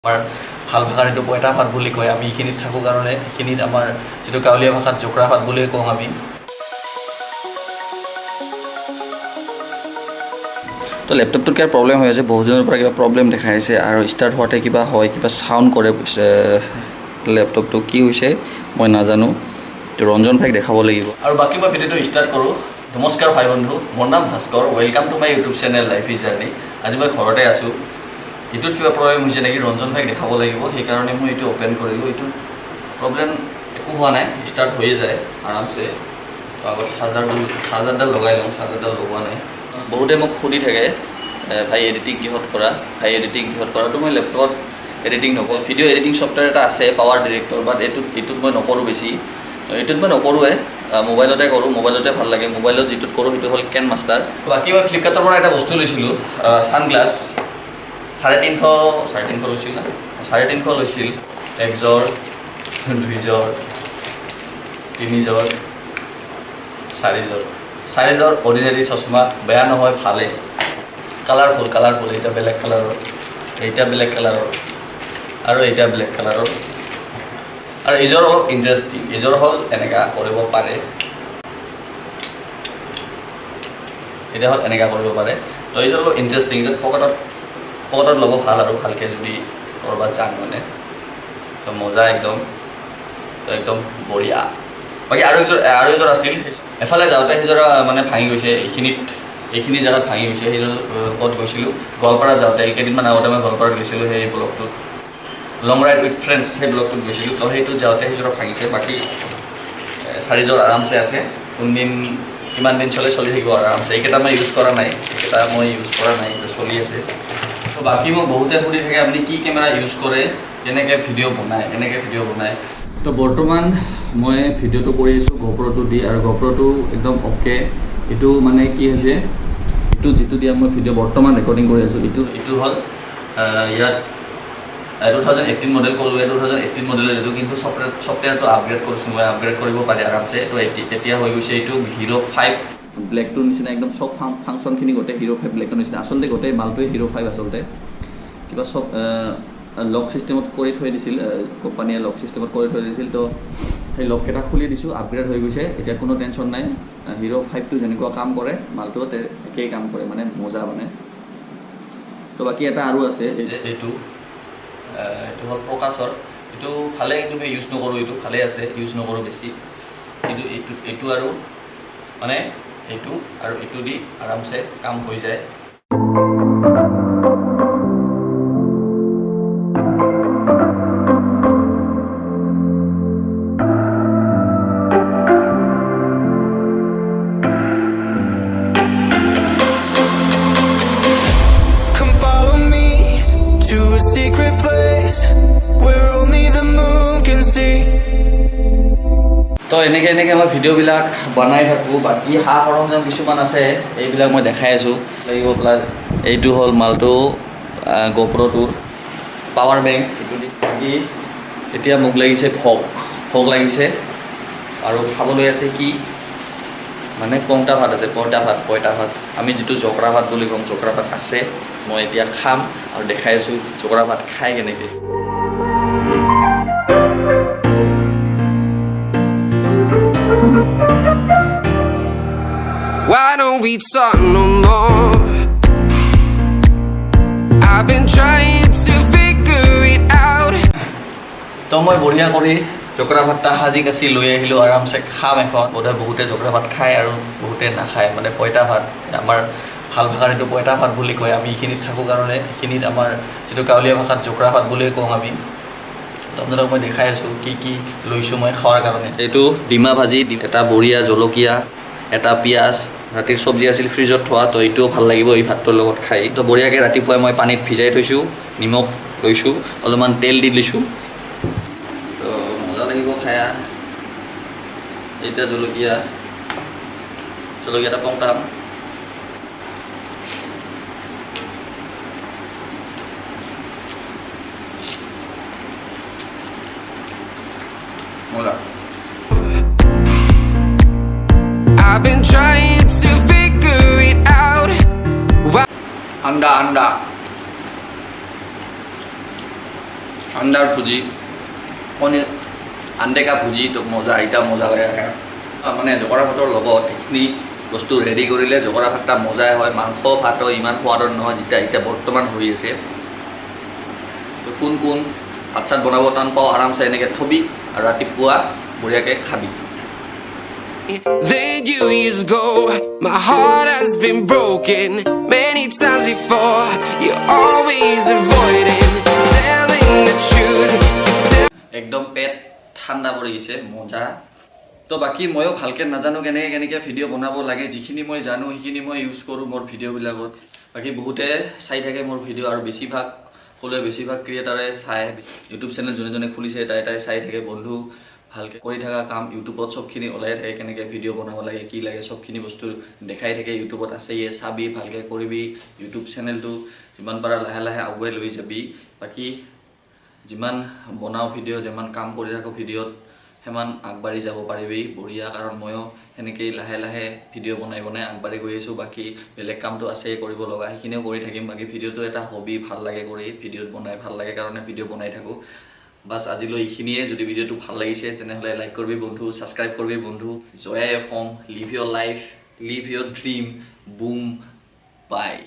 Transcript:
আমাৰ ভাল ভাষাৰ এইটো পঁইতা ভাত বুলি কয়। আমি এইখিনিত থাকোঁ কাৰণে এইখিনিত আমাৰ যিটো গাঁৱলীয়া ভাষাত জোকৰা ভাত বুলিয়ে কওঁ আমি। তো লেপটপটোত কিবা প্ৰব্লেম হৈ আছে, বহুত দিনৰ পৰা কিবা প্ৰব্লেম দেখাই আছে আৰু ষ্টাৰ্ট হোৱাতে কিবা হয়, কিবা চাউণ্ড কৰে। লেপটপটো কি হৈছে মই নাজানো, তো ৰঞ্জন ভাইক দেখাব লাগিব। আৰু বাকী মই ভিডিঅ'টো ষ্টাৰ্ট কৰোঁ। নমস্কাৰ ভাই বন্ধু, মোৰ নাম Bhaskar, welcome to my YouTube channel life is journey. আজি মই ঘৰতে আছোঁ। এইটোত কিবা প্ৰব্লেম হৈছে নেকি ৰঞ্জন ভাইক দেখাব লাগিব, সেইকাৰণে মই এইটো অ'পেন কৰিলোঁ। এইটোত প্ৰব্লেম একো হোৱা নাই, ষ্টাৰ্ট হৈয়ে যায় আৰামছে। তো আগত চাৰ্জাৰডাল লগাই লওঁ, চাৰ্জাৰডাল লগোৱা নাই। বহুতে মোক সুধি থাকে, ভাই এডিটিং কিহত কৰা, ভাই এডিটিং কিহত কৰা? তো মই লেপটপত এডিটিং নকৰোঁ। ভিডিঅ' এডিটিং ছফ্টৱেৰ এটা আছে পাৱাৰ ডিৰেক্টৰ, বাট এইটোত মই নকৰোঁ বেছি। এইটোত মই নকৰোঁৱে, মোবাইলতে কৰোঁ, মোবাইলতে ভাল লাগে। মোবাইলত যিটোত কৰোঁ সেইটো হ'ল কেন মাষ্টাৰ। বাকী মই ফ্লিপকাৰ্টৰ পৰা এটা বস্তু লৈছিলোঁ, ছানগ্লাছ। 350, 350 লৈছিল না, 350 লৈছিল। একযোৰ, দুইযোৰ, তিনিযোৰ, চাৰিযোৰ, চাৰিযোৰ অৰ্ডিনাৰী চশমা। বেয়া নহয়, ভালেই, কালাৰফুল কালাৰফুল। এইটা বেলেগ কালাৰৰ, এইটা বেলেগ কালাৰৰ আৰু এইটা বেলেগ কালাৰৰ। আৰু এইযোৰ অলপ ইণ্টাৰেষ্টিং, এইযোৰ হ'ল এনেকা কৰিব পাৰে, এতিয়া হ'ল এনেকা কৰিব পাৰে। তো এইযোৰ অলপ ইণ্টাৰেষ্টিং, পকেটত পকেটত ল'ব ভাল আৰু ভালকৈ যদি ক'ৰবাত যাম মানে, তো মজা একদম, তো একদম বঢ়িয়া। বাকী আৰু এযোৰ আছিল, এফালে যাওঁতে সেইযোৰা মানে ভাঙি গৈছে, এইখিনিত এইখিনি জেগাত ভাঙি গৈছে। সেইযোৰ ক'ত গৈছিলোঁ, গোৱালপাৰাত যাওঁতে, কেইদিনমান আগতে মই গোৱালপাৰাত গৈছিলোঁ, সেই ব্লগটোত, লং ৰাইড উইথ ফ্ৰেণ্ডছ, সেই ব্লগটোত গৈছিলোঁ। তো সেইটোত যাওঁতে সেইযোৰা ভাঙিছে। বাকী চাৰিযোৰ আৰামছে আছে, কোনদিন কিমান দিন চলে চলি থাকিব আৰামছে। এইকেইটা মই ইউজ কৰা নাই, এইকেইটা মই ইউজ কৰা নাই, চলি আছে। তো বাকী মোক বহুতে সুধি থাকে, আপুনি কি কেমেৰা ইউজ কৰে, কেনেকৈ ভিডিঅ' বনায়, কেনেকৈ ভিডিঅ' বনায়? তো বৰ্তমান মই ভিডিঅ'টো কৰি আছোঁ গ'প্ৰ'টো দি, আৰু গ'প্ৰ'টো একদম অ'কে। এইটো মানে কি হৈছে, এইটো যিটো দিয়া মই ভিডিঅ' বৰ্তমান ৰেকৰ্ডিং কৰি আছোঁ, এইটো হ'ল ইয়াত 2018 মডেল ক'লোৱে, 2018 মডেলৰ এইটো, কিন্তু ছফ্টৱেৰটো আপগ্ৰেড কৰিছোঁ মই, আপগ্ৰেড কৰিব পাৰি আৰামছে। এইটো এতিয়া হৈ গৈছে এইটো হিৰ' 5 ব্লেকটোৰ নিচিনা, একদম চব ফাংচনখিনি গোটেই হিৰ' 5 ব্লেকৰ নিচিনা। আচলতে গোটেই মালটোৱে হিৰ' 5, আচলতে কিবা চব লক চিষ্টেমত কৰি থৈ দিছিল, কোম্পানীয়ে লক চিষ্টেমত কৰি থৈ দিছিল। তো সেই লককেইটা খুলি দিছোঁ, আপগ্ৰেড হৈ গৈছে, এতিয়া কোনো টেনশ্যন নাই। হিৰ' 5টো যেনেকুৱা কাম কৰে, মালটো একেই কাম কৰে, মানে মজা মানে। তো বাকী এটা আৰু আছে, এই যে এইটো, এইটো হ'ল প্ৰকাশৰ। এইটো ভালে, কিন্তু মই ইউজ নকৰোঁ। এইটো ভালে আছে, ইউজ নকৰোঁ বেছি। কিন্তু এইটো আৰু মানে এইটো আৰু এইটো দি আৰামছে কাম হৈ যায়। Come follow me to a secret place where only the moon can see. তো এনেকৈ মই ভিডিঅ'বিলাক বনাই থাকোঁ। বাকী সা সৰঞ্জাম কিছুমান আছে, এইবিলাক মই দেখাই আছোঁ লাগিব। প্লাছ এইটো হ'ল মালটো গ'প্ৰ'টোৰ পাৱাৰ বেংক, এইটো দি। বাকী এতিয়া মোক লাগিছে ভোক, ভোক লাগিছে আৰু খাবলৈ আছে কি মানে পংটা ভাত আছে, পঁইতা ভাত, পঁইতা ভাত, আমি যিটো জকৰা ভাত বুলি কওঁ, জকৰা ভাত আছে। মই এতিয়া খাম আৰু দেখাই আছোঁ জকৰা ভাত খাই কেনেকৈ। Why don't we talk no more? I've been trying to figure it out. তো মই বঢ়িয়া কৰি জকৰা ভাতটা সাজি কাচি লৈ আহিলোঁ, আৰামছে খাম এখন। বোধহয় বহুতে জকৰা ভাত খায় আৰু বহুতে নাখায়, মানে পঁইতা ভাত, আমাৰ ভাল ভাষাৰ এইটো পঁইতা ভাত বুলি কয়। আমি এইখিনিত থাকোঁ কাৰণে এইখিনিত আমাৰ যিটো গাঁৱলীয়া ভাষাত জকৰা ভাত বুলিয়ে কওঁ আমি। তো আপোনালোকক মই দেখাই আছোঁ কি কি লৈছোঁ মই খোৱাৰ কাৰণে। এইটো ডিমা ভাজি, এটা বঢ়িয়া জলকীয়া, এটা পিঁয়াজ, ৰাতিৰ চব্জি আছিল ফ্ৰিজত থোৱা, তো এইটোও ভাল লাগিব এই ভাতটোৰ লগত খাই। তো বঢ়িয়াকৈ ৰাতিপুৱাই মই পানীত ভিজাই থৈছোঁ, নিমখ লৈছোঁ, অলপমান তেল দি দিছোঁ, তো মজা লাগিব খাই। এতিয়া জলকীয়া, জলকীয়া এটা পংটাম। মজা। I've been trying to figure it out. Why আণ্ডা, আণ্ডা। আণ্ডাৰ ভুজি, কণী अंडे का ভুজি। তো মজা, এতিয়া মজা লাগে খাই। মানে জকৰা ভাতৰ লগত এইখিনি বস্তু ৰেডি কৰিলে জকৰা ভাতটা মজাই হয়। মাংস ভাতো ইমান সোৱাদৰ নহয় যেতিয়া এতিয়া বৰ্তমান হৈ আছে। তো কোন কোন ভাত চাত বনাব টান পাওঁ, আৰামছে এনেকৈ থবি আৰু ৰাতিপুৱা বঢ়িয়াকৈ খাবি। Then you just go. My heart has been broken many times before. You're always avoiding telling the truth. একদম পেট ঠাণ্ডা পৰি গৈছে, মজা। তো বাকী ময়ো ভালকৈ নাজানো কেনেকৈ কেনেকৈ ভিডিঅ' বনাব লাগে। যিখিনি মই জানো, সেইখিনি মই ইউজ কৰোঁ মোৰ ভিডিঅ'বিলাকত। বাকী বহুতে চাই থাকে মোৰ ভিডিঅ' আৰু বেছিভাগ সকলোৱে, বেছিভাগ ক্ৰিয়েটাৰে চায়। ইউটিউব চেনেল যোনে যোনে খুলিছে, তাই তাই চাই থাকে। বন্ধু, ভালকৈ কৰি থকা কাম, ইউটিউবত চবখিনি ওলাই থাকে। কেনেকৈ ভিডিঅ' বনাব লাগে, কি লাগে, চবখিনি বস্তু দেখাই থাকে। ইউটিউবত আছে, ইয়ে চাবি, ভালকৈ কৰিবি। ইউটিউব চেনেলটো যিমান পাৰা লাহে লাহে আগুৱাই লৈ যাবি। বাকী যিমান বনাওঁ ভিডিঅ', যিমান কাম কৰি থাকোঁ ভিডিঅ'ত, সিমান আগবাঢ়ি যাব পাৰিবি, বঢ়িয়া। কাৰণ ময়ো সেনেকেই লাহে লাহে ভিডিঅ' বনাই বনাই আগবাঢ়ি গৈ আছোঁ। বাকী বেলেগ কামটো আছেই কৰিব লগা, সেইখিনিও কৰি থাকিম। বাকী ভিডিঅ'টো এটা হবি, ভাল লাগে কৰি, ভিডিঅ'ত বনাই ভাল লাগে কাৰণে ভিডিঅ' বনাই থাকোঁ। বাছ, আজিলৈ এইখিনিয়ে। যদি ভিডিঅ'টো ভাল লাগিছে, তেনেহ'লে লাইক কৰিবি বন্ধু, ছাবস্ক্ৰাইব কৰিবি বন্ধু। জয় আই Assam. Live your life, live your dream. Boom, bye.